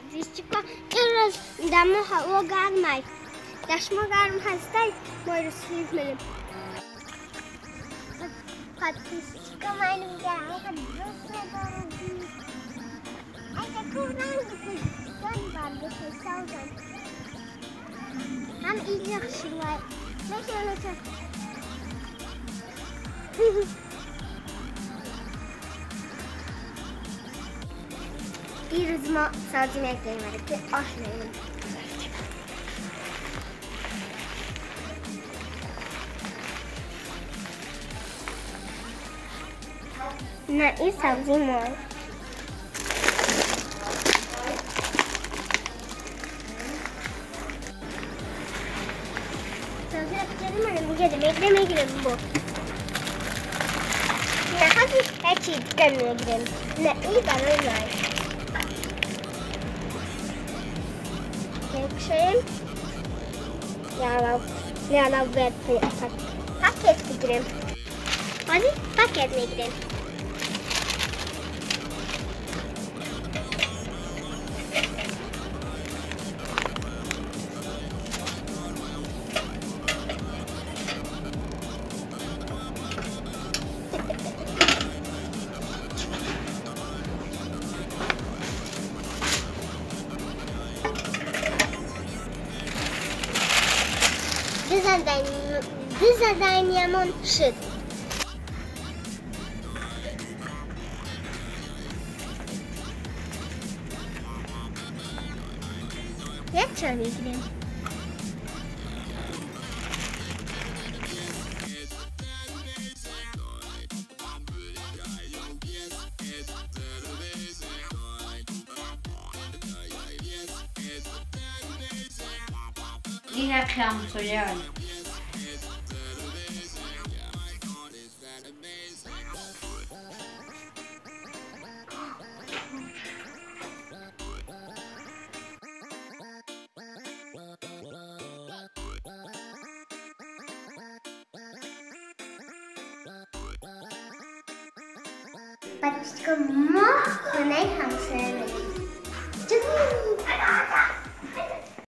Подписчико имрӯз дар мо ҳаво гармай. Дар шумо гарм ҳастай, мо имрӯз филм менем. Подписчико ман гарм дӯст медорам. Айда ку ранги пӯстон баргашта савзан. Ҳам иҷа хушрӯй. Мешавад. Дирӯз мо сабзӣ мекардем, ки ош меем. На ин сабзӣ мо. Сабзиро кардем, мегирем, мегирем, мегирем бо. На ҳозир як чиз дига мегирем. На ин барои ман. Мекушоем. Яла бояд пакет бигирем. Ҳозир пакет мегирем. Дизайнямон шуд. Як чой мегирем. Ин ҳаққи ҳамсояам. Подписчико мо хонаи ҳамсоя мерем.